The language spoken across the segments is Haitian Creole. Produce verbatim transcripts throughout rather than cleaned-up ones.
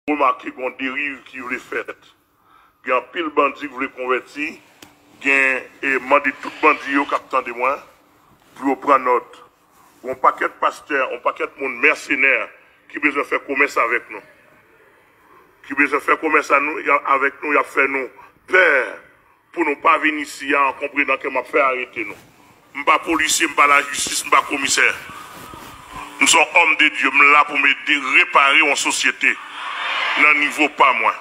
remake gen yon deriv ki vle fèt. Gen anpil bandi ki vle konvèti, gen, e mande tout bandi yo k ap tande mwen pou yo pran nòt. Gen yon pakèt pastè, yon pakèt moun mèsenè ki bezwen fè komès avèk nou. Ki bezwen fè komès a nou, y a, avèk nou, y ap fè nou pè pou nou pa vin isi a an konprenan ke m ap fè arete nou. M pa polisye, m pa lajistis, m pa komisè. M se yon òm de Dye, m la pou m ede repare yon sosyete nan nivo pa mwen.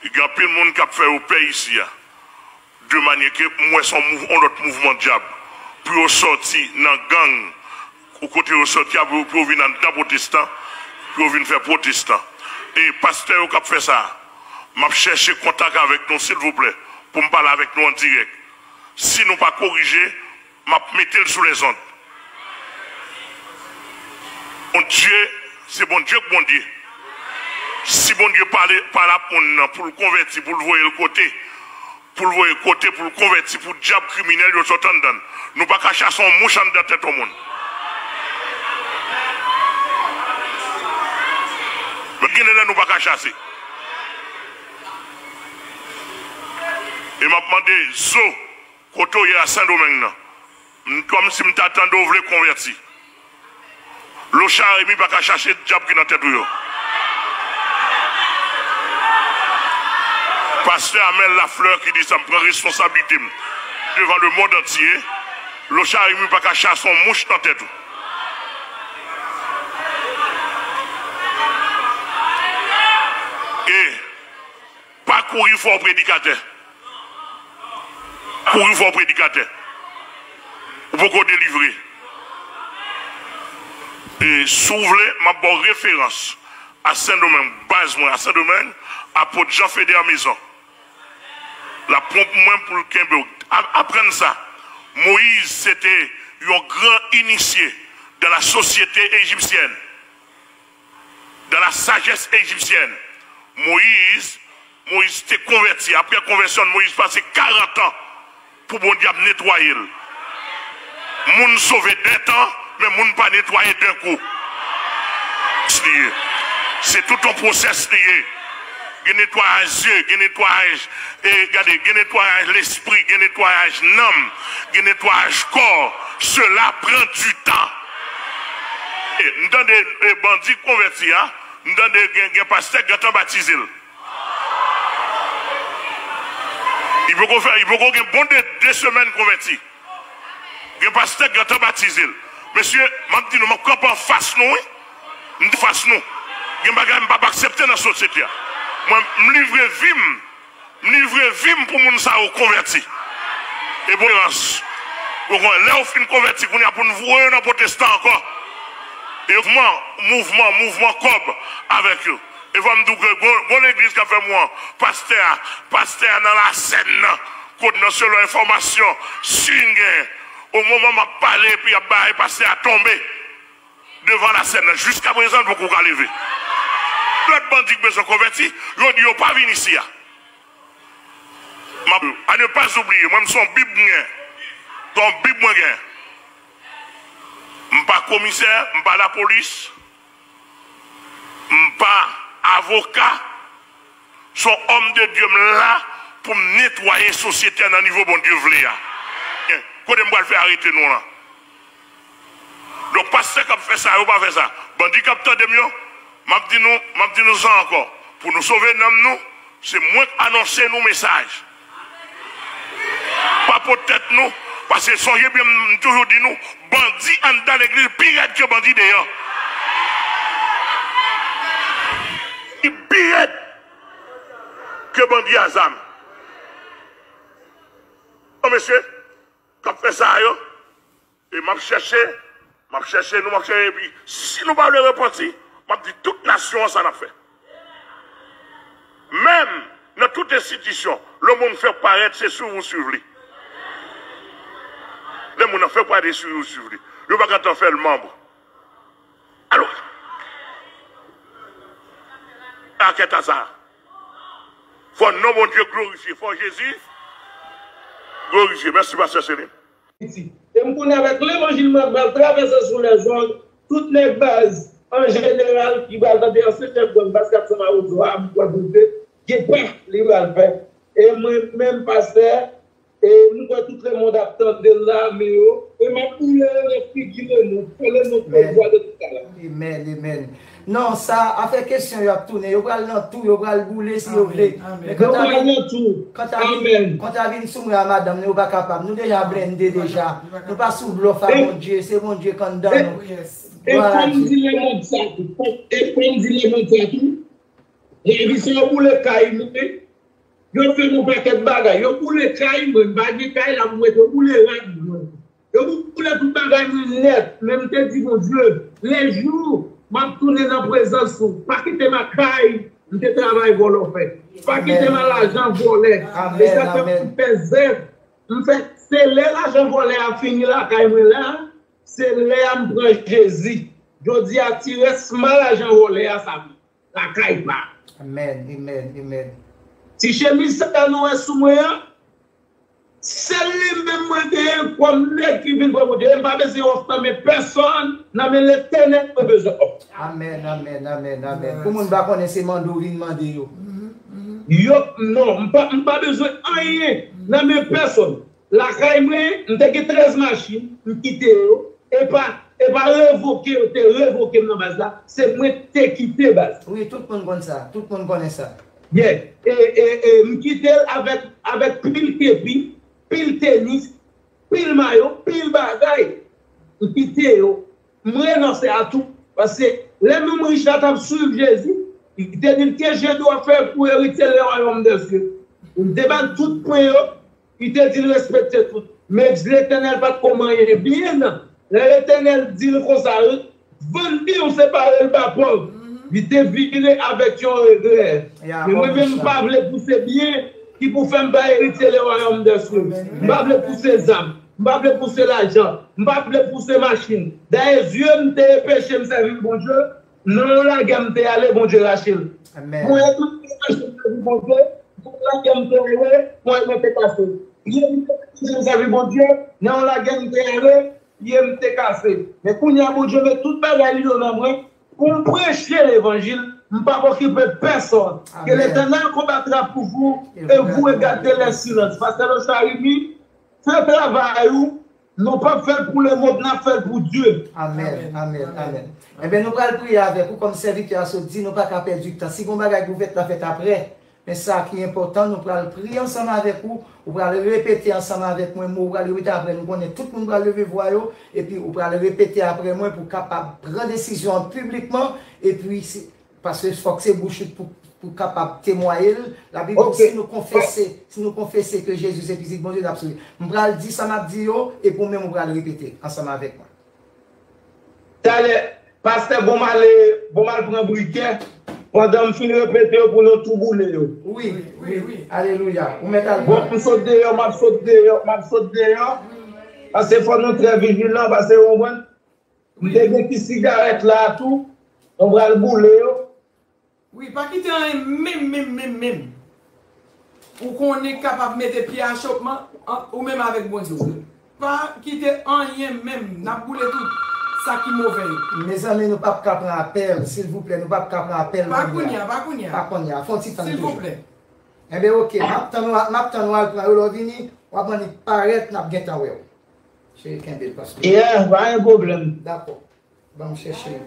Gen anpil moun k ap fè yo pè isi a. De manyè ke m wè se yon mouv-, yon lòt mouvman dyab. Pou yo sòti nan gang, ou kote yo sòti a, pou yo, pou yo vin anndan pwotestan, pou yo vin fè pwotestan. E pastè yo k ap fè sa, m ap chèche kontak avèk nou, silvouplè, pou m pale avèk nou an dirèk. Si nou pa korije, m ap mete l sou lèzond. Bondye, se Bondye k Bondye. Si Bondye pale, pale ak moun nan pou l konvèti, pou l voye l kote, pou l voye kote, pou l konvèti, pou dyab kriminèl yo sot anndan l. Nou pa ka chase yon mouch anndan tèt yon moun. Men gen de lè nou pa ka chase. E m ap mande Zo, kote w ye a Sendomeng nan. M, kòmsi m ta tande w vle konvèti. Locha Remy pa ka chache dyab ki nan tèt ou yo. Pastè Amel Lafleur ki di sa, m pran responsablite m devan le monde entier. Locha Remy pa ka chase yon mouch nan tèt ou. E pa kouri fè w predikatè. Kouri fè w predikatè. Ou poko delivre. E si w vle, m ap ba w referans a Sendomeng, baz mwen a Sendomeng, Apot Jean Feder Maison. L ap pran pou mwen pou l kenbe w. A-, aprann sa. Moyiz se te yon gran inisye dans la société égyptienne. Dans la sagesse égyptienne, Moyiz, Moyiz te konvèti. Apre konvèsyon, Moyiz pase karant an pou Bondye ap netwaye l. Moun sove dè tan, men moun pa netwaye dè kou. Li ye. Se tout yon pwosès li ye. Gen netwayaj zye, gen netwayaj, e, gade, gen netwayaj lespri, gen netwayaj nanm, gen netwayaj kò. Cela prend du temps. E, m tande, e, bandi konvèti a, m tande gen, gen pastè k gentan batize l. Li poko fè, li poko gen bon de, de semèn konvèti. Gen pastè k gentan batize l. Mesye, m ap di nou, m ap kanpe anfas nou, wi. M di fas nou. Gen bagay m p ap aksepte nan sosyete a. Mwen, m livre vi m. M livre vi m pou moun sa yo konvèti. E bon, lè yo fin konvèti, kounye a pou n voye yo nan pwotestan ankò. E mouvman, mouvman, mouvman kòb avèk yo. E fò m di w ke gon, gon legliz k ap fè mwen, pastè a, pastè a nan lasèn nan, kot nan selon enfòmasyon, si n gen, o moman m ap pale, epi y ap bay pastè a tonbe devan lasèn nan. Jiskaprezan, l poko ka leve. Lòt bandi k bezwen konvèti, yo di yo pa vin isi a. M ap, à ne pas oublier, mwen, m se yon Bib m gen. Se yon Bib mwen gen. M pa komisè, m pa lapolis, m pa avoka. Se yon òm de Dye m la pou m netwaye sosyete a nan nivo Bondye vle a. Kote m pral fè arete nou la? Donk, pastè k ap fè sa yo pa fè sa. Bandi k ap tande m yo, m ap di nou, m ap di nou sa ankò. Pou nou sove nanm nou, se mwen k anonse nou mesaj. Pa pot tèt nou, paske sonje byen m toujou di nou, bandi anndan legliz pi rèd ke bandi deyò. Li pi rèd ke bandi a zam. Bon, mesye, k ap fè sa yo, e m ap chèche, m ap chèche nou, m ap chèche, epi si nou pa vle repanti, m ap di tout nasyon an sa n ap fè. Menm nan tout enstitisyon, le moun fè parèt, se swiv ou swiv li. Lè moun nan fè parèt, se swiv ou swiv li. Yo pa gentan fè l manm. Alò, akèt a sa. Fò non Bondye glorifye, fò Jezi glorifye. Mèsi, pastè Celine. Piti. E m konnen avèk levanjil mwen pral travèse sou lèzòd, tout nèg baz, an jeneral, ki pral tande ansyen chèf gang Bas kat san Mawozo a, m kwè pou l te gen pa li pral fè. E mwen menm, pastè, e m kwè tout lemonn ap tande l la, men yo, e m ap boule yo nan figi lemonn, fè lemonn pran vwa de tout sa la. Amen, amen. Non, sa, afè kesyon yo ap tounen, yo pral nan tou, yo pral boule si yo vle. Men kanta vin, kanta vin, kanta vin sou mwen a madanm, nou yo pa kapab. Nou deja blende deja. Nou pa sou blòf a Bondye, se Bondye k anndan nou. E fò m di lemonn sa tou. E fò m di lemonn sa tou. Lè sa yo boule kay mwen, yo fè m yon pakèt bagay. Yo boule kay mwen, m pa gen kay la pou m rete. Yo boule rad mwen. Yo boule tout bagay mwen nèt, men m te di Bondye, le jou m ap tounen nan prezans ou, pa kite m ak kay m te travay vòlò fè. Pa kite m ak lajan vòlè. E sa fè m fè zèv. M fè, se lè lajan vòlè a fini lakay mwen la, se lè a m pran Jezi. Jodi a, ti rès ma lajan vòlè a sa lakay pa. Amen, amen, amen. Ti chemiz sa nou wè sou mwen an, sèl li menm mwen genyen kòm nèg ki vin pran Bondye. E m pa bezwen òf nan men pèsòn, nan men Letènèl mwen bezwen òf. Amen, amen, amen, amen. Pou moun pa konnen se mande w vin mande yo. Yo, non, m pa, m pa bezwen anyen nan men pèsòn. Lakay mwen, m te gen trèz machin, m kite yo. E pa, e pa revoke yo te revoke m nan baz la, se mwen te kite baz. Wi, tout moun konn sa, tout moun konnen sa. Yeah. E, e, e m kite l avèk, avèk pil kepi, pil tenis, pil mayo, pil bagay. M kite yo. M renonse a tou. Paske lè menm rich la t ap swiv Jezi, li te di l, "Ke je dois faire pour hériter le royaume des cieux?" M te ba l tout pwen yo, li te di l respekte tout. Men Letènèl pa t ko manyen byen. Lè Letènèl di l konsa, vann byen w, separe l ba pòv. Li te vire avèk yon regrè. Men mwen menm, m pa vle pou se byen ki pou fè m pa eritye le royaume des cieux. M pa vle pou se zam. M pa vle pou se lajan. M pa vle pou se machin. Dayè, zye m te peche m sèvi Bondye. Nan yon lagè m te ale, Bondye rache l. Mwen tou m te mache m sèvi Bondye, nan yon lagè m te ale, pwen mwen te kase. Pye m te mache m sèvi Bondye, nan yon lagè m te ale, pye m te kase. Men kounye a, Bondye met tout bagay li yo nan mwen pou m preche levanjil. M p ap okipe pèsòn. Ke Letènèl konbatra pou vou e vou e gade lè silans. Pastè Lochard Remy, fè travay ou. Nou p ap fè l pou lemonn, n ap fè l pou Dye. Amèn, amèn, amèn. Ebyen, nou pral priye avèk ou kòm sèvitè a sot di, nou pa ka pèdi tan. Si gon bagay pou fèt, l ap fèt aprè. Men sa ki enpòtan, nou pral priye ansanm avèk ou. Ou pral repete ansanm avèk mwen mo, ou pral repete aprè nou. Konnen tout moun pral leve vwa yo. Epi ou pral repete aprè mwen pou kapab pran desizyon an piblikman. Epi, si, Paske fòk se bouch ou pou, pou kapab temwaye l. Labib di, si nou konfese, si nou konfese ke Jezi se Pitit Bondye, n ap sove. M pral di sa m ap di yo, epi ou menm ou pral repete ansanm avèk mwen. Talè, pastè, bon m ale, bon m al pran brikè, pandan m fin repete yo pou nou tou boule yo. Wi, wi, wi. Alelouya. Ou mèt al pran. Bon, m sot deyò, m ap sot deyò, m ap sot deyò. Paske fò nou trè vijilan, paske ou konprann. M te gen ti sigarèt la tou. Nou pral boule yo. Wi, pa kite anyen menm, menm, menm, menm. Ou konnen kapab mete pye achopman, an, ou menm avèk Bondye w. Pa kite anyen menm, n ap boule tout sa ki move yo. Mezanmi, nou p ap ka pran apèl, silvouplè, nou p ap ka pran apèl kounye a. Pa kounye a, pa kounye a. Pa kounye a, fè yon ti tann toujou. Silvouplè. Enben, oke, m ap tann ou, m ap tann ou al pran yo, lè w vini, w ap annik parèt, n ap gentan wè w. Cheri, kenbe l, pastè. Yeah, pa gen pwoblèm. Dakò. Ban m chèche.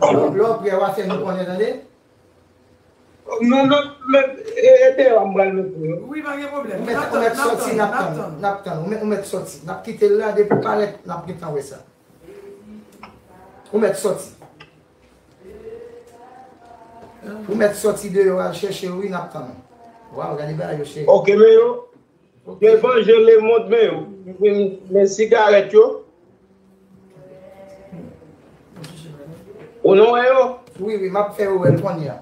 Lè w prè, w a fè nou konnen, tande? Non, non, men, e, e deyò a m pral met pou yo. Wi, pa gen pwoblèm. Ou mèt, ou mèt sòti, n ap tann ou, n ap tann ou. Ou mèt, ou mèt sòti. N ap kite l la, depi w parèt, n ap gentan wè sa. Ou mèt sòti. Ou mèt sòti deyò, al chèche yo, wi, n ap tann ou. Waw, gade bagay yo, cheri. Oke, men yo. Devan je lemonn, men yo. Men sigarèt yo. Ou nou wè yo? Wi, wi, m ap fè yo wè l kounye a.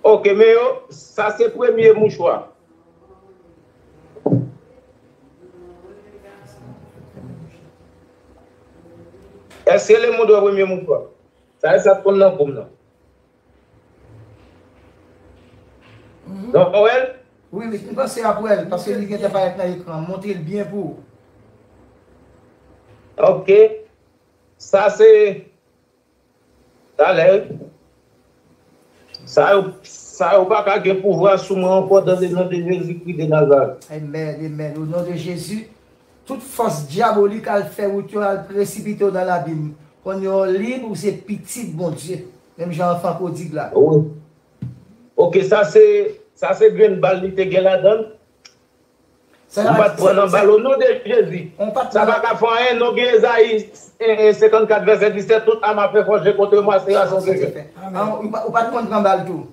Oke, men yo, sa se premye mouchwa. Èske lemonn wè premye mouvman? Sa e sa k konn nan kou m nan. Non, wè l? Wi, wi, m panse ap wè l, paske li gentan parèt nan ekran. Montre l byen pou ou. Ok. Sa se Talè, wi. Sa yo, sa yo pa ka gen pouvwa sou mwen ankò, dans le nom de Jésus-Christ de Nazareth. Amen, amen. Au nom de Jésus, tout fòs dyabolik al fè wout yo, al presipite yo dans l'abîme. Kounye a w lib, ou se pitit Bondye. Menm jan anfan pwodig la. Wi. Ok, sa se, sa se grenn bal li te gen ladan l. Ou pa t pran nan bal, o non de Jezi. Sa pa ka fè anyen, non, gen Ezayi, eh, eh, senkannkat, vèsè disèt, toute arme à feu forgée contre moi sera sans effet. Amen. Ou pa, ou pa t konn pran bal tou.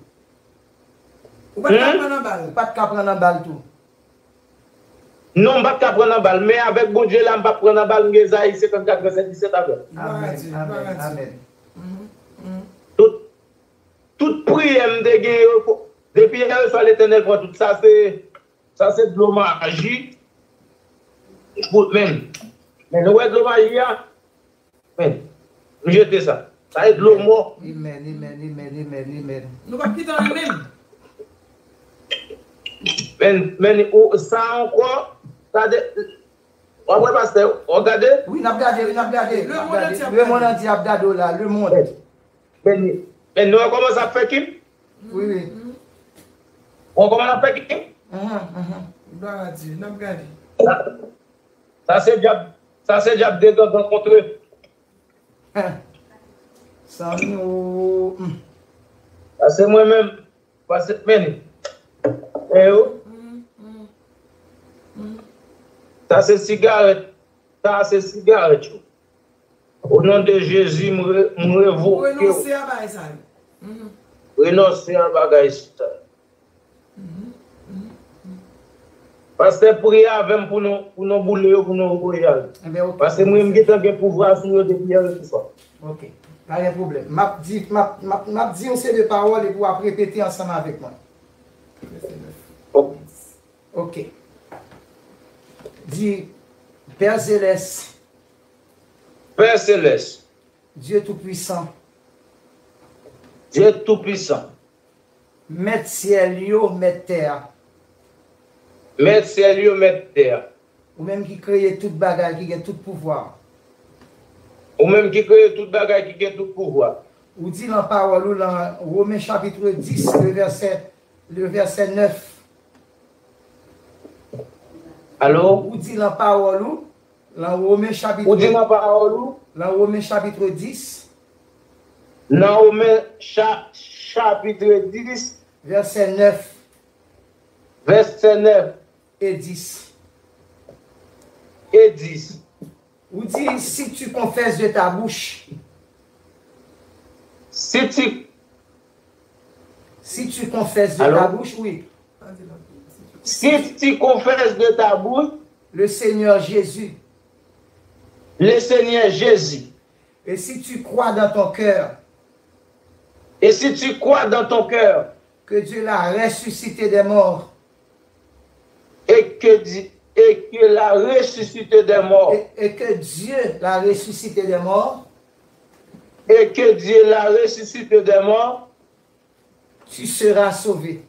Ou pa t ka pran nan bal. Ou pa t ka pran nan bal tou. Non, m pa t ka pran nan bal, men avèk Bondye la, m p ap pran nan bal, m gen Ezayi senkannkat, vèsè disèt avè l. Amen, amen, amen. Tout, tout priyè m te gen yo, depi yè swa Letènèl pran tout sa, se Sa se dlo maji. Fout, men. Men, nou wè dlo maji a? Men, m jete sa. Sa se dlo mò. Amen, amen, amen, amen, amen. Nou p ap kite anyen menm. Men, men, ou, sa ankò, sa de, w ap wè pastè, w ap gade? Wi, n ap gade, wi, n ap gade. Lemonn antye ap gade w la, lemonn. Men, men nou wè kòman sa ap fè Kim? Wi, wi. Ou wè kòman l ap fè Kim? Mhm, mhm. Glwa a Dye, n ap gade. Sa, sa se dyab, sa se dyab de gangan kontre. Hen. Sa nou, hmm. Sa se mwen menm, pase men. E yo? Sa se sigarèt, sa se sigarèt yo. O non de Jezi, m re-, m revoke w. Renonse a bagay sa yo. Renonse a bagay sa yo. Pastè, priye avè m pou nou, pou nou boule yo, pou nou voye al. Paske mwen, m gentan gen pouvwa sou yo depi yè swa. Ok. Pa gen pwoblèm. M ap di, m ap, m ap, m ap di yon seri de pawòl epi w ap repete ansanm avèk mwen. Ok. Ok. Di, Pè Selès. Pè Selès. Dye Toupwisan. Dye Toupwisan. Mèt syèl yo, mèt tè a. Mèt syèl yo, mèt tè a. Ou menm ki kreye tout bagay, ki gen tout pouvwa. Ou menm ki kreye tout bagay, ki gen tout pouvwa. Ou di lan pawòl ou, lan Women chapit dis, le vèsè, le vèsè nèf. Alo? Ou di lan pawòl ou, lan Women chapit, ou di lan pawòl ou, lan Women chapit dis, nan Women cha-, chapit dis, vèsè nèf, vèsè nèf e dis. E dis. Ou di, si tu confesses de ta bouche. Si tu, si tu confesses de ta bouche, oui. Si tu confesses de ta bouche, le Seigneur Jésus. Le Seigneur Jésus. Et si tu crois dans ton cœur. Et si tu crois dans ton cœur. Que Dieu l'a ressuscité des morts. Et que Di-, et que l'a ressuscité des morts. Et, et que Dieu l'a ressuscité des morts. Et que Dieu l'a ressuscité des morts. Tu seras sauvé.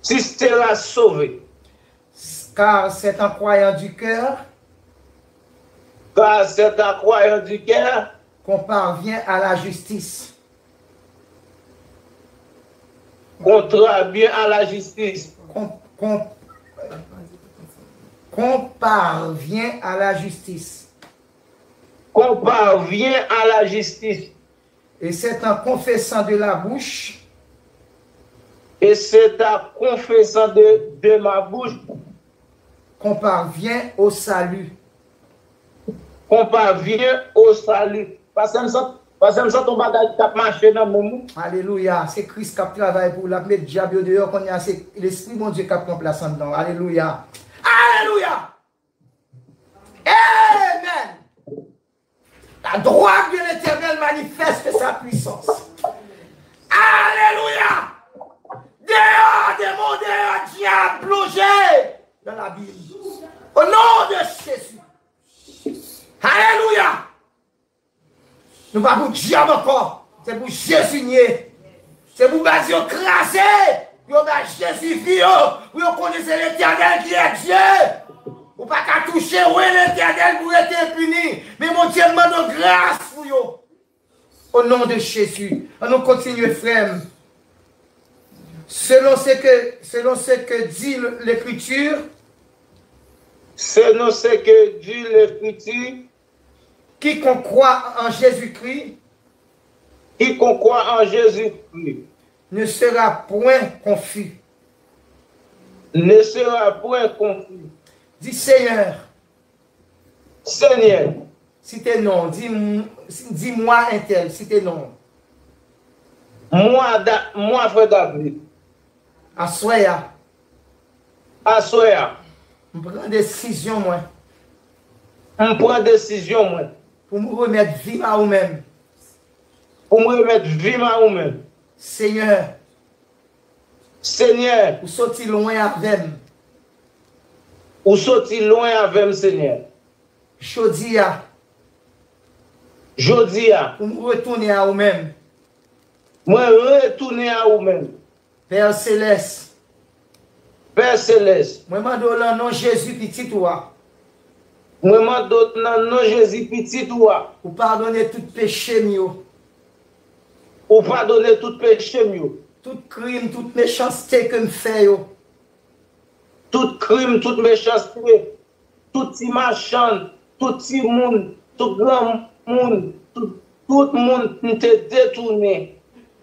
Tu seras sauvé. Car c'est en croyant du cœur. Car c'est en croyant du cœur. Qu'on parvient à la justice. Qu'on parvient à la justice. Qu'on, qu'on, qu'on parvient à la justice. Qu'on parvient à la justice. Et c'est en confessant de la bouche. Et c'est en confessant de, de ma bouche. Qu'on parvient au salut. Qu'on parvient au salut. Pastè, m santi, pastè, m santi yon bagay k ap mache nan menm ou. Alelouya. Se Kris k ap travay pou ou. L ap met dyab yo deyò. Kounye a, se Lespri Bondye k ap pran plas anndan w. Alelouya. Alelouya. Amen. La droite de l'Éternel manifeste sa puissance. Alelouya. Dehors, démon, dehors, diable, plongez dans l'abîme. Au nom de Jésus. Alelouya. Nou pa pou dyab ankò. Se pou Jezi n ye. Se pou baz yo kraze. Pou yo bay Jezi vi yo. Pou yo konnen se Letènèl ki est Dieu. Ou pa ka touche, wi, Letènèl pou rete enpini. Men Bondye, m mande w gras pou yo. Au nom de Jésus. Ann nou kontinye, frè m. Selon ce que, selon ce que dit l'Écriture, Selon ce que dit l'Écriture, quiconque croit en Jésus-Christ quiconque croit en Jésus-Christ ne sera point confus. Ne sera point confus. Dis, Seigneur, Senyè, site non, di, di mwa entèl, site non. Mwa, da, mwa frè David. Aswè a, Aswè a, m pran desizyon mwen m pran desizyon mwen pou m remèt vi m a ou menm. Pou m remèt vi m a ou menm. Senyè, Senyè, ou soti lwen avè m. Ou soti lwen avè m, Senyè. Jodi a, Jodi a, pou m retounen a ou menm. Mwen retounen a ou menm. Pè Selès, Pè Selès, mwen mande w nan non Jezi pitit ou a, mwen mande w nan non Jezi pitit ou a, ou padone tout peche m yo, ou padone tout peche m yo, tout krim, tout mechanste ke m fè yo. Tout krim, tout mechanste, tout ti machann, tout timoun, tout granmoun, tout, tout moun m te detounen,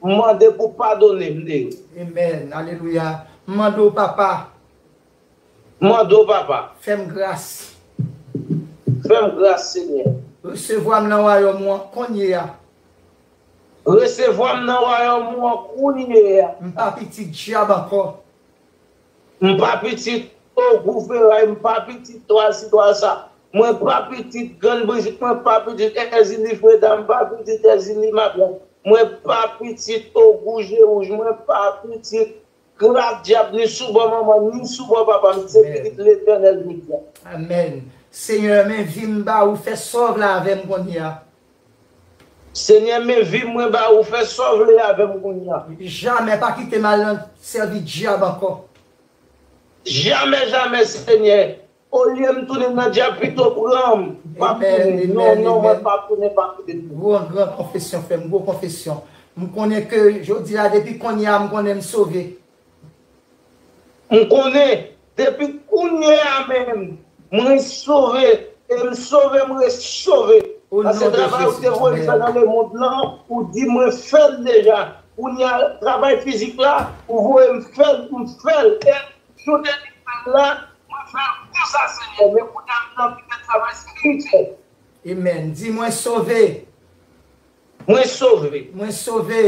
m mande pou w padone m de yo. Amèn. Alelouya. M mande w, Papa, M mande w, Papa, fè m gras. Fè m gras, Senyè. Resevwa m nan wayòm ou an kounye a. Resevwa m nan wayòm ou an kounye a. M pa pitit dyab ankò. M pa pitit ogou feray, m pa pitit twal si twal sa. Mwen pa pitit Grann Brijit, mwen pa pitit Èzili Freda, m pa pitit Èzili Mablan. Mwen pa pitit ogou je wouj, mwen pa pitit kras dyab ni sou bò manman m, ni sou bò papa m. Se pitit Letènèl jodi a. Amèn. Senyè, men vi m ba ou, fè sa w vle avè m kounye a. Senyè, men vi mwen ba ou, fè sa w vle avè m kounye a. Jamè pa kite m al nan sèvi dyab ankò. Jamè, jamè, Senyè. Olye m tounen nan dyab, pito pran m. M p ap tounen. Non, non, mwen p ap tounen, p ap tounen. Gwo, gran konfesyon, frè m, gwo konfesyon. M konnen ke jodi a, depi kounye a, m konnen m sove. M konnen, depi kounye a menm, mwen sove, e m sove, m ret sove. Paske travay ou te voye m fè nan lemonn lan, ou di mwen fè l deja. Kounye a, travay fizik la, ou voye m fè l, m fè l. E jou de li fè l la, mwen fè l konsa, Senyè. Men kounye a, m nan viv travay espirityèl. Amèn. Di, mwen sove. Mwen sove. Mwen sove.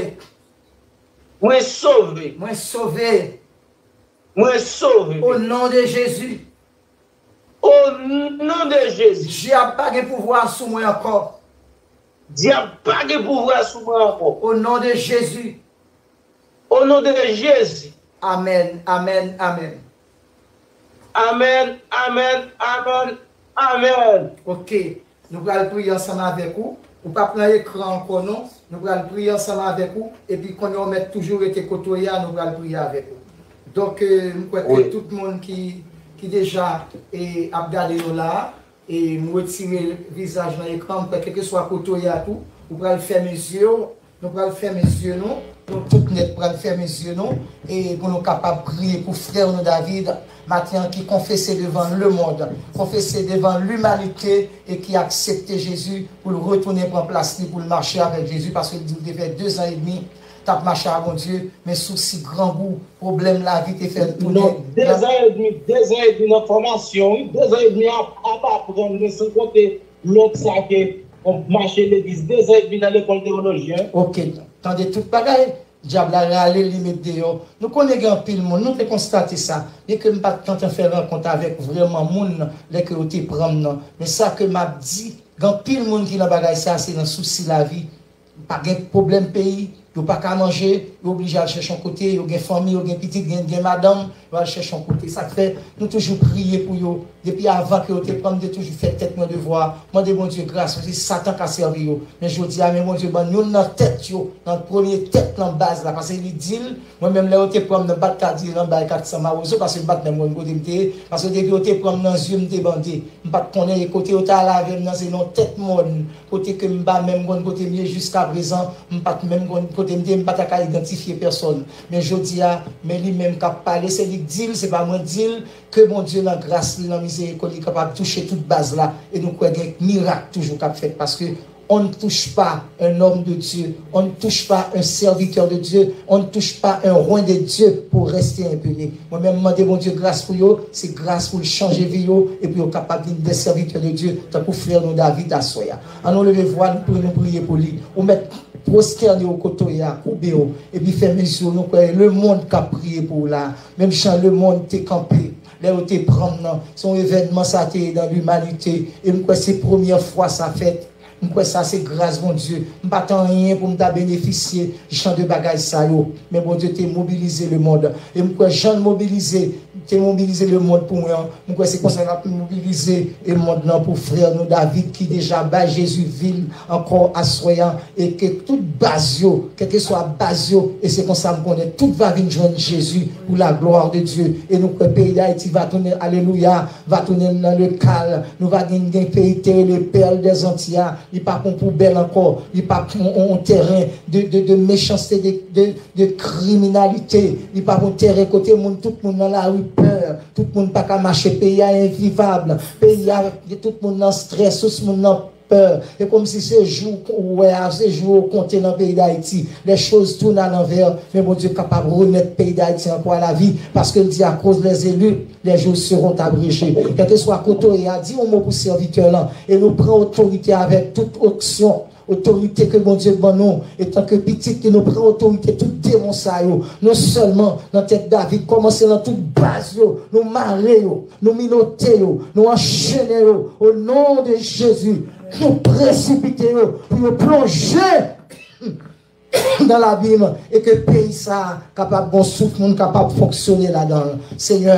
Mwen sove. Mwen sove. Mwen sove. O non de Jezi. O non de Jezi. Dyab pa gen pouvwa sou mwen ankò. Dyab pa gen pouvwa sou mwen ankò. O non de Jezi. O non de Jezi. Amèn, amèn, amèn. Amèn, amèn, amèn, amèn. Ok. Nou pral priye ansanm avèk ou. Ou p ap nan ekran ankò non. Nou pral priye ansanm avèk ou. Epi konnen w mèt toujou rete kote w ye a, nou pral priye avèk ou. Donk, euh, m kwè ke tout moun ki, ki deja, e, ap gade nou la a, e m retire vizaj nan ekran, m kwè kèlkeswa kote w ye a tou, ou pral fèmen zye w, nou pral fèmen zye nou, nou tout nèt pral fèmen zye nou, e pou nou kapab priye pou frè nou David, maten an ki konfese devan lemonn, konfese devan limanite e ki aksepte Jezi pou l retounen pran plas li, pou l mache avèk Jezi, paske li di l te fè dezan edmi t ap mache ak Bondye, men sousi grangou, pwoblèm lavi te fè l tounen. Non, dezan edmi, dezan edmi nan fòmasyon, wi. Dezan edmi ap, ap aprann, men san konte lòt sa ke, bon, mache legliz, dezan edmi nan lekòl teyoloji, en. Ok, tande tout bagay. Dyab la rale li met deyò. Nou konnen gen anpil moun, nou te konstate sa. Byenke m pa t gentan fè rankont avèk vrèman moun lè ke yo te pran m nan. Men sa ke m ap di, gen anpil moun ki nan bagay sa, se nan sousi lavi. Pa gen pwoblèm peyi, Yo pa ka manje, yo oblije al chèche yon kote, yo gen fanmi, yo gen pitit, gen, gen madanm, yo al chèche yon kote. Sa k fè, nou toujou priye pou yo. Depi avan ke yo te pran m, m te toujou fè tèt mwen devwa, mande Bondye gras, paske Satan ka sèvi yo. Men jodi a, men Bondye ban youn nan tèt yo, nan premye tèt nan baz la, paske li di l, mwen menm lè yo te pran m nan, m pa t ka di l anba e kat san mawozo, paske m pa t menm konn kote m te ye, paske depi yo te pran m nan zye, m te bande. M pa t konnen e kote yo t al avè m nan, se nan tèt mòn, kote ke m pa menm konn kote m ye jiskaprezan, m pa t menm konn kote m te ye, m pa ta ka idantifye pèsòn. Men jodi a, men li menm k ap pale, se li k di l, se pa mwen k di l, ke Bondye nan gras li, nan mizerikòd li, kapab touche tout baz la, e nou kwè gen mirak toujou k ap fèt, paske on ne touche pas un homme de Dieu, on ne touche pas un serviteur de Dieu, on ne touche pas un oint de Dieu pour rester impuni. Mwen menm, m mande Bondye gras pou yo, se gras pou l chanje vi yo, epi yo kapab vin de sèvitè de Dye, tankou frè nou David aswè a. An nou leve vwa nou pou nou priye pou li. Ou mèt pwostène w kote w ye a, koube w, epi fèmen zye w, nou kwè lemonn k ap priye pou w la. Menm jan lemonn te kanpe, lè yo te pran m nan, se yon evènman sa te ye nan limanite, e m kwè se premyè fwa sa fèt. M kwè sa se gras Bondye. M pa t anyen pou m ta benefisye jan de bagay sa yo. Men Bondye te mobilize lemonn. E m kwè jan l mobilize, te mobilize lemonn pou mwen an, m kwè se konsa l ap mobilize lemonn nan pou frè nou David ki deja bay Jezi vi l ankò aswè a. E ke tout baz yo, kèlkeswa baz yo, e se konsa m konnen tout va vin jwenn Jezi pour la gloire de Dieu. E nou kwè peyi Dayiti va tounen, alelouya, va tounen nan le kal. Nou va gen, gen peyi te rele pèl dèzanti a. Li pa pou poubèl ankò. Li pa pou yon, yon tèren de, de, de mechanste, de, de, de kriminalite. Li pa pou tèren kote moun, tout moun nan lari pè. Tout moun pa ka mache. Peyi a envivab. Peyi a, tout moun nan strès, tout moun nan pè. E kòmsi se jou ou wè a, se jou yo konte nan peyi Dayiti. Les choses tournent à l'envers, men Bondye kapab remèt peyi Dayiti ankò a lavi, paske l di, à cause des élus, les jours seront abrégés. Kèlkeswa kote w ye a, di yon mo pou sèvitè lan, e nou pran otorite avèk tout onksyon, otorite ke Bondye ban nou, etanke pitit li, nou pran otorite tout demon sa yo, non sèlman nan tèt David, kòmanse nan tout baz yo, nou mare yo, nou minote yo, nou anchene yo, o non de Jezi, nou presipite yo pou yo plonje nan labim, e ke peyi sa a kapab gon souf moun kapab fonksyone ladan l. Senyè,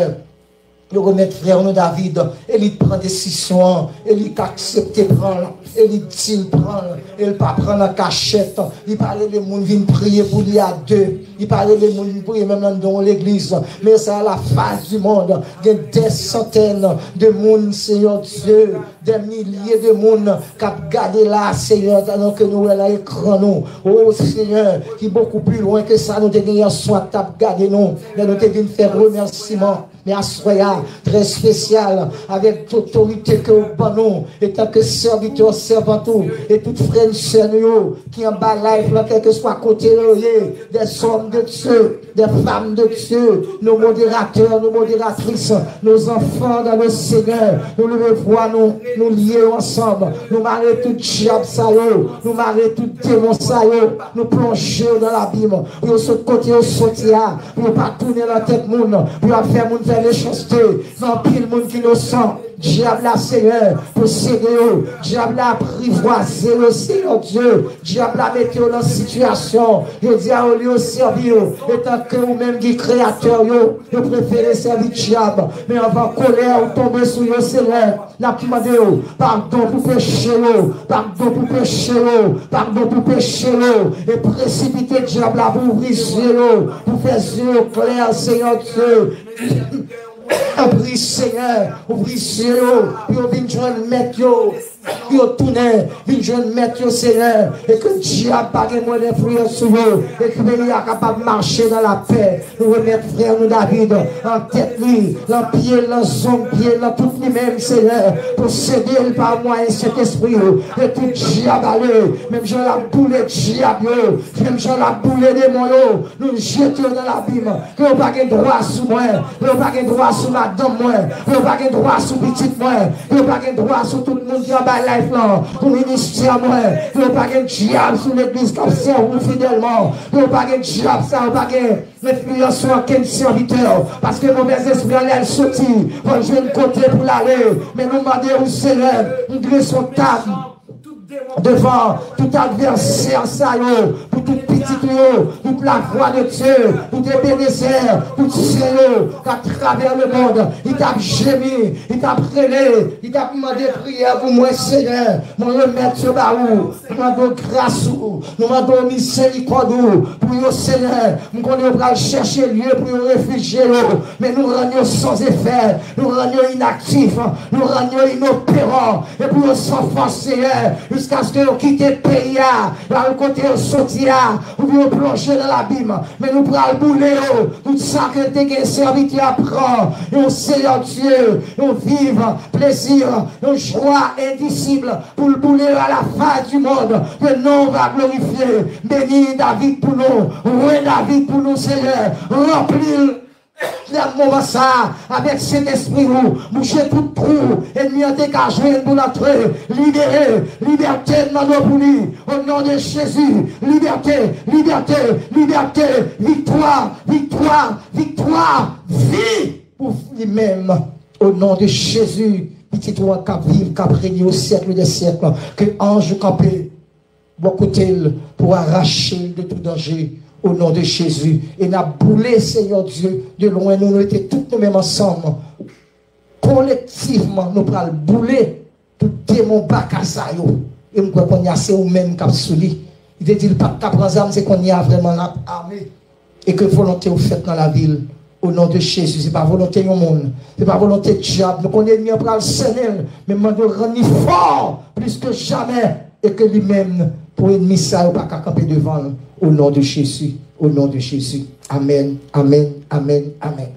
yo remèt frè nou David, e li pran desizyon an, e li k aksepte pran l, e li di l pran l, e l pa pran l an kachèt, li pa rele moun vin priye pou li a de, li pa rele moun vin priye menm anndan yon legliz, men sa la face du monde, gen dè santèn de moun, Senyè Dye, dè milye de moun k ap gade la, Senyè, tandan ke nou wè nan ekran nou. O Senyè, ki bokou pli lwen ke sa nou te gen yè swa k t ap gade nou, lè nou te vin fè remèsiman. Men aswè a, trè espesyal, avèk otorite ke w ban nou, etanke sèvitè, sèvant ou, e tout frè e sè nou yo ki anba live lan, kèlkeswa kote yo ye, des hommes de Dieu, des femmes de Dieu, nos modérateurs, nos modératrices, nos enfants dans le Seigneur, nou leve vwa nou, nou lye yo ansanm, nou mare tout dyab sa yo, nou mare tout demon sa yo, nou plonje yo nan labim, pou yo sot kote yo soti a, pou yo pa tounen nan tèt moun, pou yo ap fè moun fè mechanste, gen anpil moun ki inosan. Dyab la, Senyè, posede yo. Dyab la aprivwaze yo, Senyè Dye. Dyab la mete yo nan sitiyasyon. Yo di a, olye yo sèvi yo, etanke ou menm ki kreyatè yo, yo prefere sèvi dyab. Men anvan kolè ou tonbe sou yo, Senyè, n ap mande w padon pou peche yo, padon pou peche yo, padon pou peche yo, e presipite dyab la pou ouvri zye yo, pou fè zye yo klè, Senyè Dye. Ouvri, Senyè, ouvri zye yo, pou yo vin jwenn mèt yo, pou yo tounen, vin jwenn mèt yo, Senyè, e ke dyab pa gen mwen enfliyans sou yo, e ke peyi a kapab mache nan lapè. Nou remèt frè nou David, an tèt li, nan pye l, nan zong pye l, nan tout li menm, Senyè, posede l pa mwayen Sentespri ou, e tout dyab ale, menm jan l ap boule dyab yo, menm jan l ap boule demon yo, nou jete yo nan labim. Ke yo pa gen dwa sou mwen, ke yo pa gen dwa sou madanm mwen, ke yo pa gen dwa sou pitit mwen, ke yo pa gen dwa sou tout moun ki anba live lan, pou ministè mwen, ke yo pa gen dyab sou legliz k ap sèvi w fidèlman, ke yo pa gen dyab sa, yo pa gen enfliyans sou okenn sèvitè, paske movèzespri an lè l soti, fò l jwenn kote pou l ale, men nou mande w, Senyè, nou dwe sou tab. devan tout advèsè sa yo, pou tout pitit ou yo, tout lavwa de Dye, tout Ebenezè, tout sen yo, k atravè lemond, li t ap jemi, li t ap rele, li t ap mande priyè pou mwen, Senyè. Mwen remèt yo ba ou. Nou mande w gras ou, nou mande w mizerikòd ou pou yo, Senyè. M konnen yo pral chèche lye pou yo refijye yo, men nou rann yo san efè, nou rann yo inaktif, nou rann yo inoperan, epi yo san fòs, Senyè, jiskaske yo kite peyi a, yo al kote yo soti a, oubyen yo plonje nan labim. Men nou pral boule yo, tout sa ke te gen sèvitè a pran, yon Senyè Dye, yon viv plezi, yon jwa endisib, pou l boule à la face du monde, ke non w va glorifye. Beni David pou nou, re David pou nou, Senyè. Ranpli l nan moman sa a avèk Sentespri ou. Bouche tout twou ènmi an te ka jwenn pou l antre. Libere, libète n mande w pou li. O non de Jezi, libète, libète, libète, viktwa, viktwa, viktwa, vi pou li menm. O non de Jezi, pitit ou an k ap viv, k ap renye o syèk dè syèk, ke anj ou kanpe bò kote l pou arache l de tou danje, o non de Jezi. E n ap boule, Senyè Dye, de lwen nou, nou rete tout nou menm ansanm. Kolektivman, nou pral boule tout demon baka sa yo. E m kwè kounye a se ou menm k ap sou li. Li te di l pa t ka pran zam, se kounye a vrèman l ap ame. E ke volonte w fèt nan lavi l. O non de Jezi, se pa volonte yon moun, se pa volonte dyab. Nou konnen ènmi an pral sènen l, men m mande w rann li fò plis ke jamè, e ke li menm, pou ènmi sa yo pa ka kanpe devan l. O non de Jezi, o non de Jezi. Amèn, amèn, amèn, amèn.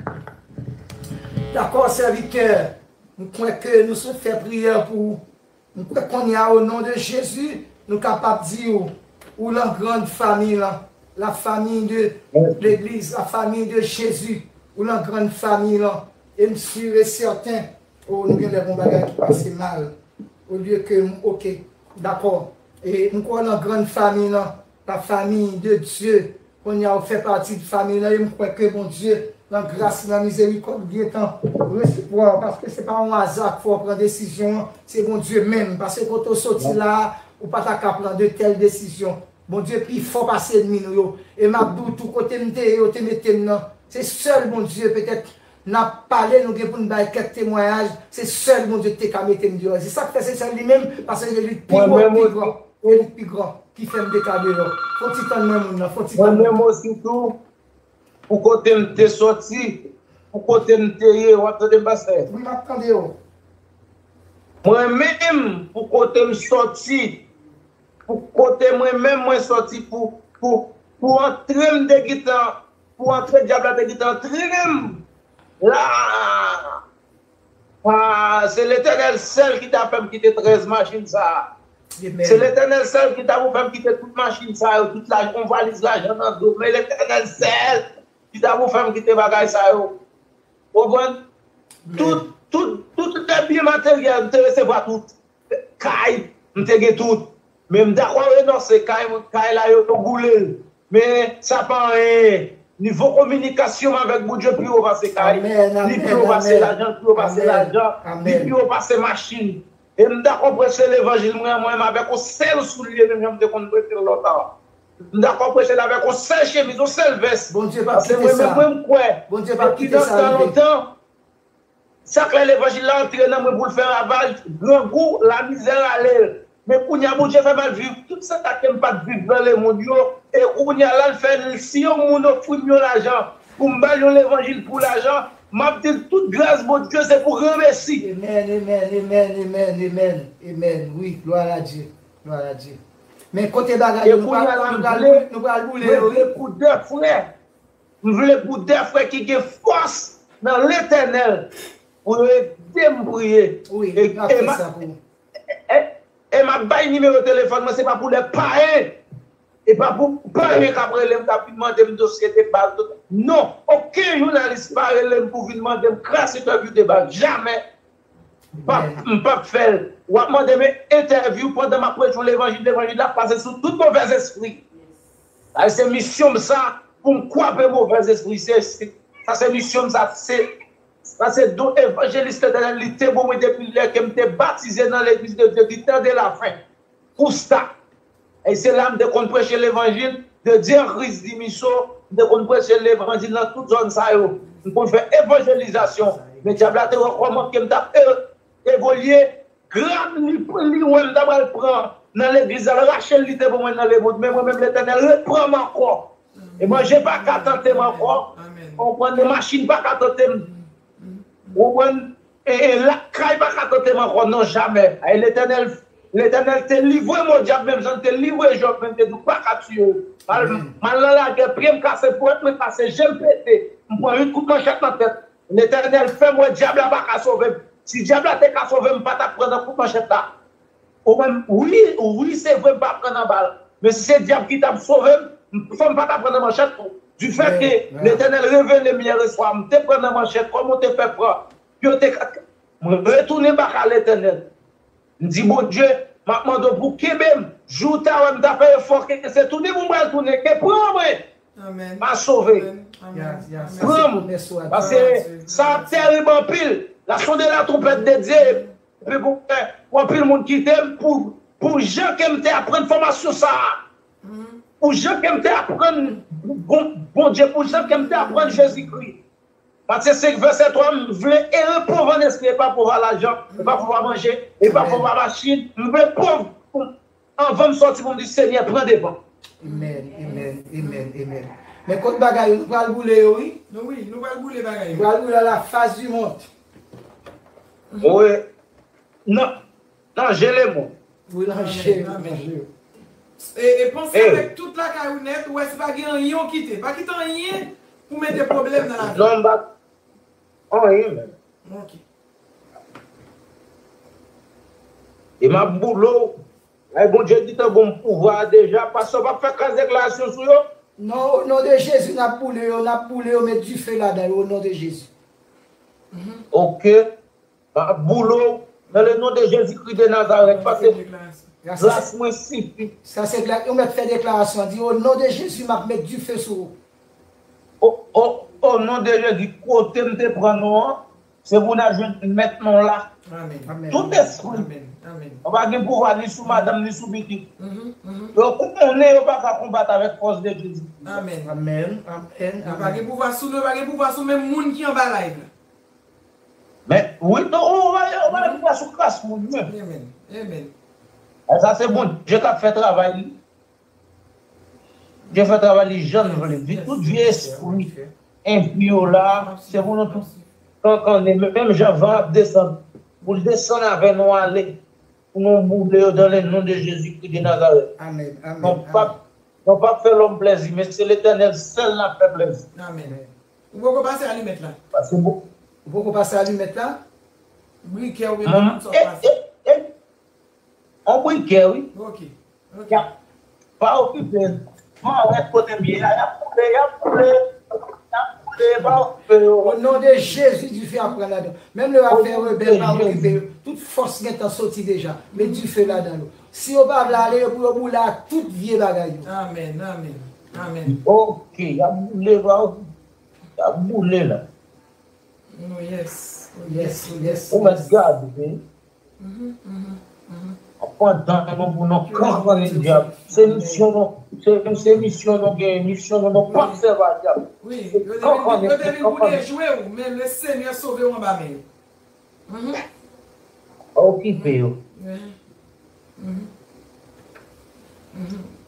Dakò, sèvitè. M kwè ke nou sot fè priyè pou ou. M kwè kounye a, o non de Jezi, nou kapab di w, ou lan grann fanmi lan, la famille de l'Église, la famille de Jésus, ou lan grann fanmi lan. E m si e sèten, o, nou gen lè gon bagay ki pase mal. Olye ke m, oke, dakò. E m kwè w lan grann fanmi lan, la famille de Dieu. Kounye a, ou fè pati de fanmi lan, e m kwè ke Bondye, nan gras li, nan mizerikòd li, gentan resevwa w, paske se pa yon aza k fè w pran desizyon an, se Bondye menm. Paske kote w soti la a, ou pa ta ka pran de tèl desizyon. Bondye pi fò pase ènmi nou yo. E m ap di w tou, kote m te ye, yo te mete m nan. Se sèl Bondye, petèt, n ap pale, nou gen pou n bay kèk temwayaj, se sèl Bondye ki te ka mete m deyò. Se sa k fè se sèl li menm, paske li pi wo, pi gran. E li pi gran ki fè m te ka deyò. Fò ti tann mwen moun nan, fò ti tann mwen. Mwen menm osi tou, pou kote m te sòti, pou kote m te ye, w ap tande m, pastè? Wi, m ap tande w. Mwen menm, pou kote m sòti, pou kote mwen menm mwen sòti, pou, pou, pou antre m te gentan, pou antre dyab la te gentan antre m la. Ah, se Letènèl sèl ki ta fè m kite trèz machin sa a. Se Letènèl sèl ki ta pou fè m kite tout machin sa yo, tout lajan, yon valiz lajan nan do m. Men Letènèl sèl ki ta pou fè m kite bagay sa yo. Konprann? Tout, tout, tout lè byen materyèl, m te resevwa tout. Kay, m te gen tout. Men m dakò renonse kay mwen, kay la yo boule l. Men sa pa anyen. Nivo kominikasyon m avèk Bondye pi wo pase kay. Li pi wo pase lajan, li pi wo pase lajan. Li pi wo pase machin. E m dakò preche levanjil mwen, mwen menm avèk yon sèl soulye, menm jan m te konn preche l lontan. M dakò preche l avèk yon sèl chemiz, yon sèl vès. Paske mwen menm, mwen m kwè, depi nan tan lontan, sa k lè levanjil la antre nan mwen pou l fè ravaj, grangou, lamizè rale l. Men kounye a, Bondye fè m al viv tout sa ke m pa t viv nan lemonn yo. E kounye a la, l fè, si yon moun ofri m yon lajan pou m ba l yon levanjil pou lajan, m ap di l tout gras Bondye se pou granmesi. Amen, amen, amen, amen, amen, amen. Wi, gloire à Dieu, gloire à Dieu. Men kote bagay yo, nou pral, nou pral, nou pral boule yo, wi. Mwen vle pou de frè. M vle pou de frè ki gen fòs nan Letènèl pou yo ede m priye. Wi, e, n ap fè sa pou ou. E, e, e m ap bay nimewo telefòn mwen, se pa pou de payen. E pa pou payen k ap rele m, k ap vin mande m dosye de baz. Non, okenn jounalis pa rele m pou vin mande m kras entèvyou de baz. Jamè. M p ap, m p ap fè l. W ap mande m entèvyou pandan m ap preche yon levanjil, levanjil la ap pase sou tout movèzespri. Sa se misyon m sa, pou m kwape movèzespri. Se, se, sa se misyon m sa, se, sa se don evanjelis Letènèl, li te ban mwen depi lè ke m te batize nan Legliz de Dye di tan de la fen. Kousta. E se la m te konn preche levanjil de Dieu en Christ di Miso, m te konn preche levanjil nan tout zòn sa yo. M konn fè evanjelizasyon. Men dyab la te wè kòman ke m t ap e- evolye, grad li, li wè m ta pral pran nan legliz la, l rache l, li te ban mwen nan lemonn. Men mwen menm, Letènèl repran m ankò. E manje pa ka tante m ankò. Konprann? E machin pa ka tante m. Konprann? E, e lakay pa ka tante m ankò, non, jamè. E Letènèl, Letènèl te livre m o dyab, menm jan l te livre Jòb, menm te di w pa ka tiye w. M al, m al nan lagè, pye m kase, pwèt mwen kase, je m pete. M pran uit kout manchèt nan tèt. Letènèl fè m wè dyab la pa ka sove m. Si dyab la te ka sove m, m pa t ap pran nan kout manchèt la. Ou menm, wi, wi, se vre, m pa pran nan bal. Men si se dyab ki t ap sove m, m, fò m pa ta pran nan manchèt tou. Difè ke Letènèl revele m yè swa, m te pran nan manchèt, kòman w te fè pran? Yo te ka, mwen retounen baka Letènèl. M di, Bondye, m ap mande w pou w kenbe m. Jou w ta wè m ta fè efò ke se tounen pou m pral tounen, ke pran mwen. M a sove. Pran m. Paske sa ap tèrib anpil. La sonde la trompèt de Dye. Epi pou, pou anpil moun kite m pou, pou jan ke m te aprann fòmasyon sa a. Pou jan ke m te aprann Bon, Bondye, pou jan ke m te aprann Jezikri. Matye senk vèsè twa, m vle ere pòv an espri, e pa pòv a lajan, e pa pòv a manje, e pa pòv a machin. M vle pòv pou, anvan m sòti pou m di, Senyè, pran devan. Amen, amen, amen, amen. Men kot bagay yo, nou pral boule yo, wi. Nou, wi, nou pral boule bagay yo. Nou pral boule à la face du monde. Wi. Nan, nan je lemonn. Wi, nan je, nan je. E, e panse avèk tout lakay ou nèt, ou wè si pa gen anyen ou kite. Pa kite anyen pou mete pwoblèm nan lavi. Non, m pa anyen, menm. Ok. E m ap boule w. Ay, Bondye gentan ban m pouvwa a deja, pastè, w p ap fè kras deklarasyon sou yo? Non, o non de Jezi, n ap boule yo, n ap boule yo, met dife ladan yo, o non de Jezi. Ok. M ap boule w nan le non de Jezikri de Nazarèt, paske gras mwen sifi. Sa se gras, ou mèt fè deklarasyon, di, o non de Jezi, m ap met dife sou ou. O, o, o non de Jezi, kote m te pran non an, se pou n al jwenn mèt non la. Tout espri, ou pa gen pouvwa ni sou madanm, ni sou pitit. Yo konnen yo pa ka konbat avèk fòs de Jezi. Amen, amen. Yo pa gen pouvwa sou nou, yo pa gen pouvwa sou menm moun ki anba live la. Men, wi, non, ou, ou, ou, ou, ou, ou, sou kras moun, men. Amen. Amen. E sa se Bondye k ap fè travay li. Bondye fè travay li jan l vle. Vi, tout vye espri enpi yo la, se pou nou tout kankannen, menm jan van ap desann. Pou l desann avè nou ale. Pou nou boule yo dans le nom de Jésus-Christ de Nazareth. Amen, amen, amen. Non, p ap, non, p ap fè lòm plèzi, men se Letènèl sèl n ap fè plèzi. Amen. Ou poko pase alimèt la? Paske bon. Ou poko pase alimèt la? Brikè oubyen tout sa w pase? E, e, e, on brikè, wi. Ok, ok. Y ap, pa okipe. Mwen rete kote m ye a, y ap boule, y ap boule, y ap boule, pa okipe yo. O non de Jezi, dife ap pran ladan. Menm lè y ap fè rebèl, pa okipe yo. Tout fòs gentan soti deja. Met dife ladan yo. Si yo pa vle ale, yo pou yo boule ak tout vye bagay yo. Amen, amen, amen. Ok, y ap boule, pa okipe. Y ap boule la. Oh yes, oh yes, oh yes. Ou mèt gade, wi. Pandan nou pou nou kankannen dyab. Se misyon nou, se, se misyon nou genyen, misyon nou, nou p ap sèvi a dyab. Wi, yo te vin, yo te vin pou dejwe w, men le Senyè sove w anba men yo. Pa okipe yo.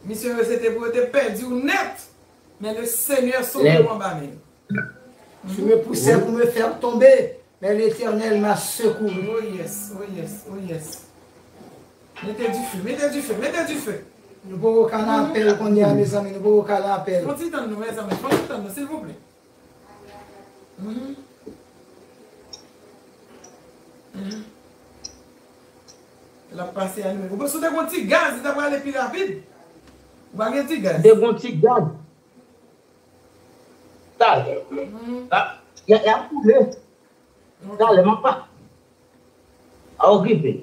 Misyon yo se te pou yo te pèdi w nèt, men le Senyè sove w anba men yo. Tu me poussais pour me faire tomber, mais l'Éternel m'a secouru. Oh yes, oh yes, oh yes. Mete dife, mete dife, mete dife. Nou poko ka nan apèl kounye a, mezanmi, nou poko ka nan apèl. Fon ti tann nou, mezanmi, fon ti tann nou, silvouplè. L ap pase a nou. Ou panse w te gon ti gaz, li ta prale pi rapid? Ou pa gen ti gaz? Te gon ti gaz. Talè. Y a, y a, y ap boule. Talè, m ap pa. Pa okipe.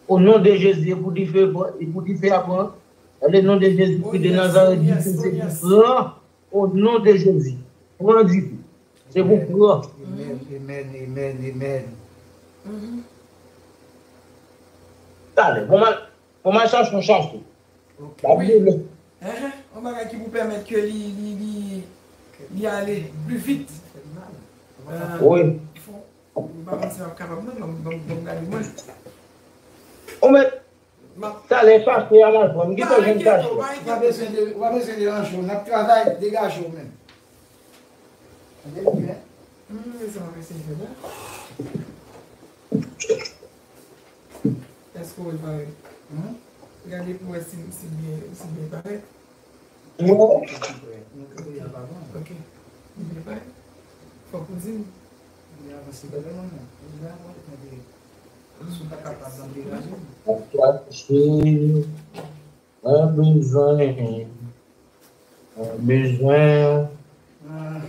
O non de Jezi, e pou dife, e pou dife a pran. Dans le nom de Jésus-Christ de Nazareth, dife, se pou pran. O non de Jezi. Pran dife. Se pou pran. Amen, amen, amen, amen. Talè, bon, m al, bon, m al chache yon chache. Ok. L ap boule. Enhen, yon bagay ki pou pèmèt ke li, li, li, li ale pli vit. Euh, wi. Fò, m pa panse m ap kapab non, ban m, ban m, ban m gade mwen. Ou mèt, talè chache a, m al pran. M gentan jwenn chache. Ou pa enkyete w, ou pa enkyete w. Ou pa bezwen de, ou pa bezwen deranje w. N ap travay, degaje w menm. Tande byen. Hmm, men sa m ap eseye fè la. Èske w wè l parèt? Hmm? Gade pou wè si, si byen, si byen parèt. Non. Ok. Li byen parèt? Fòk ou di m. Li avanse bèl non, non. Li avanse, tande. Si w pa kapab, ban m degaje m. Mwen bezwen, mwen bezwen,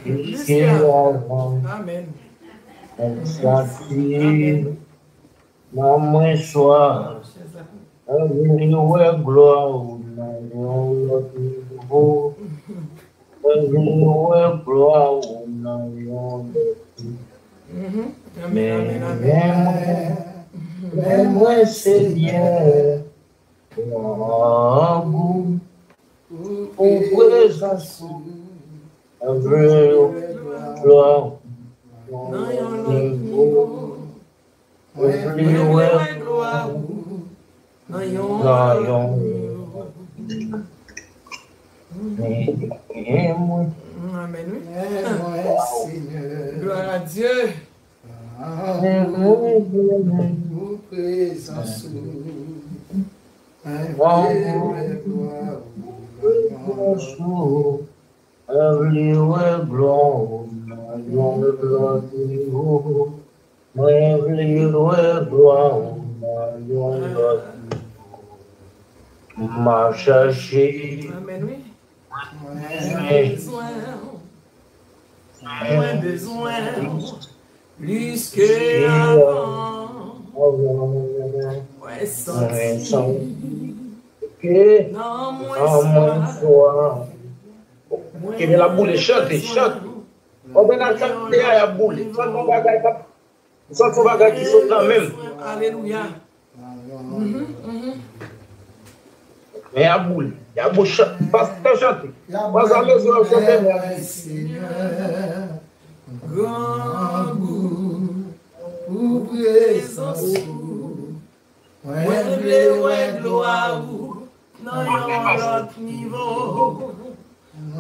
jiske avan. Amèn. Mwen santi nan mwen swa. Mwen vle wè glwa ou nan yon lòt nivo. Mwen vle wè glwa ou nan yon lòt nivo. Men, men mwen, men mwen, Senyè, grangou pou prezans ou. Mwen vle glwa ou nan yon lòt nivo. Mwen vle wè glwa ou nan yon lòt nivo. Men mwen. Amèn, wi. Glwa a Dye. Mwen vle wè prezans ou. Mwen vle wè glwa ou. Mwen vle wè glwa ou nan yon lòt nivo. Mwen vle wè glwa ou nan yon lòt nivo. M ap chache. Amèn, wi. Mwen bezwen ou. Mwen bezwen ou. Plis ke avan. Mwen santi nan mwen swa. Kenbe l ap boule, chante, chante. Ou konn al chante a, y ap boule. Chante yon bagay k ap, chante yon bagay ki sot nan men m. Alelouya. Mhm, mhm. Men y ap boule, y ap boule, chante, pastè chante. Pastè Mezon ap chante, men. Senyè, grangou pou prezans ou. Mwen vle wè glwa ou nan yon lòt nivo.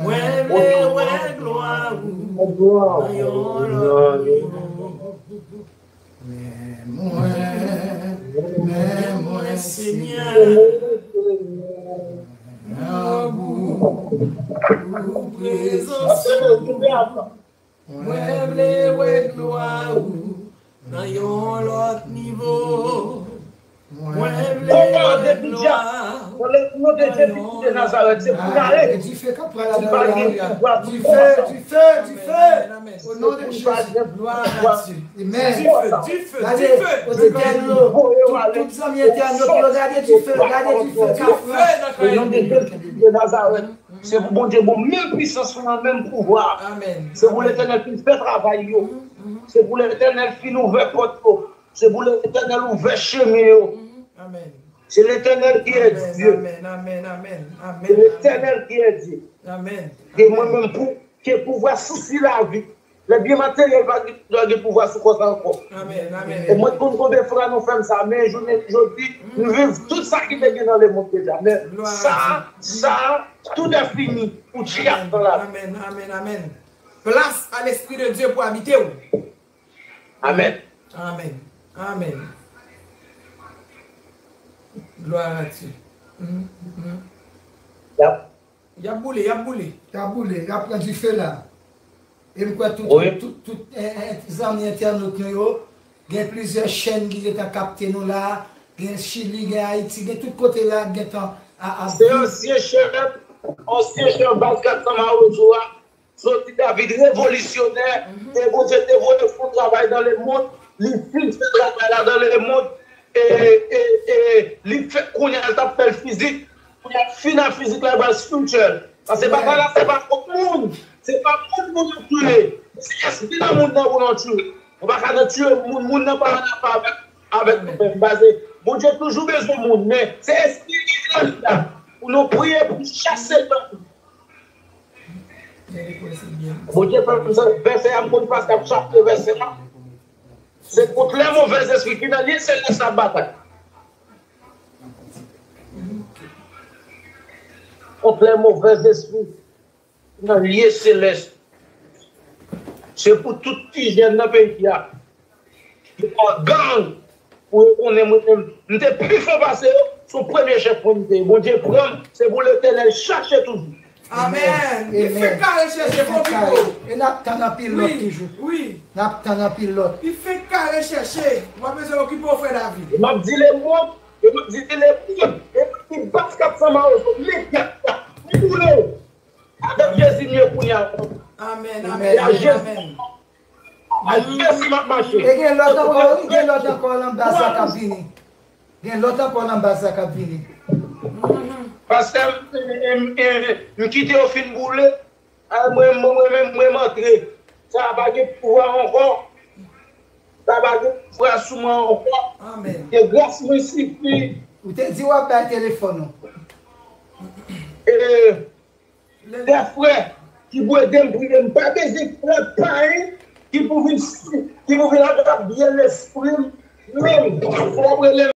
Mwen vle wè glwa ou nan yon lòt nivo. Men mwen, men mwen, Senyè, grangou pou prezans ou. Mwen vle wè glwa ou nan yon lòt nivo. Mwen vle wè glwa ou nan yon lòt nivo. Dife k ap pral adan la. Dife, dife, dife. O non de Jezi. Glwa a Dye. Amen. Dife, dife, dife. Gade, kote entènot yo, tout, tout zanmi entènot yo, gade dife, gade dife k ap pran. O non de Jezi de Nazarèt. Se pou Bondye ba w menm pwisans lan, menm pouvwa. Amèn. Se pou Letènèl fin fè travay yo. Se pou Letènèl fin ouvè pòt yo. Se pou Letènèl ouvè chemen yo. Amèn. C'est l'Éternel qui est Dieu. Amèn, amèn, amèn, amèn. C'est l'Éternel qui est Dieu. Amèn. E mwen menm pou ke pouvwa sou si lavi. Lè byen materyèl pa gen dwa gen pouvwa sou kò sa ankò. Amèn, amèn. E mwen konn konbyen fwa nou fè m sa, men jounen jodi, nou viv tout sa ki te gen nan lemonn deja. Men sa, sa, tout est fini pou dyab nan lavi. Amèn, amèn, amèn. Place à l'Esprit de Dieu pour habiter ou. Amèn. Amèn. Amèn. Gloire à Dieu. Mhm, mhm. Y ap Y ap boule, y ap boule. Y ap boule, y ap pran dife la. E m kwè tout, tout, tout, eh, eh, zanmi entènot nou yo, gen plizyè chèn ki gentan kapte nou la, gen Chili, gen Ayiti, gen tout kote la, gentan a, a. Se ansyen chèf, ansyen chèf baz kat san Mawozo a, Jodi David revolisyonè, e Bondye te voye l fè yon travay nan lemonn, li fin fè travay la nan lemonn, e, e, e, li fè, kounye a l t ap fè l fizik, kounye a l fin a fizik la, li pral spiritual. Paske batay la, se pa kont moun, se pa moun pou nou tiye, se espri nan moun nan pou nou tiye. Ou pa ka nan tiye moun, moun nan pa ann afè avè l. avèk nou menm. Paske Bondye toujou bezwen moun, men se espirityèl la. Pou nou priye pou chase l nan nou. Bondye fè m sa, vèsè a, m konn paske ap chache vèsè a. Se kont lè movèz espri ki nan lye selès la batay. Kont lè movèz espri ki nan lye selès. Se pou tout ti jèn nan peyi a. Yo pran gang pou yo konnen mwen menm. M te pi fò pase yo, se yon premye chèf mwen m te ye. Bondye pran m, se pou Letènèl chache toujou. Amèn. Li fenk ka rechèche, fò pito. E n ap tann anpil lòt toujou. Wi. N ap tann anpil lòt. Li fenk ka rechèche. Ou pa bezwen okipe w, frè David. E m ap di lemond, e m ap di lemond, e m ap di bas k ap fè mawozo, nèg y ap boule yo. Avèk Jezi m ye kounye a. Amèn, amèn, amèn. A Jezi m ap mache. E gen lòt ankò, wi, gen lòt ankò nan baz la k ap vini. Gen lòt ankò nan baz la k ap vini. Pastè, m, m, m, m, m kite yo fin boule. A, mwen, mwen, mwen, mwen, mwen antre. Sa pa gen pouvwa ankò. Sa pa gen pouvwa sou mwen ankò. Amèn. Ke gras mwen sifi. Ou te di w ap bay telefòn ou. E, Lè frè ki pou ede m priye, m pa bezwen frè payen ki pou vin, ki pou vin ap byen lespri m. Menm, frè ap rele m.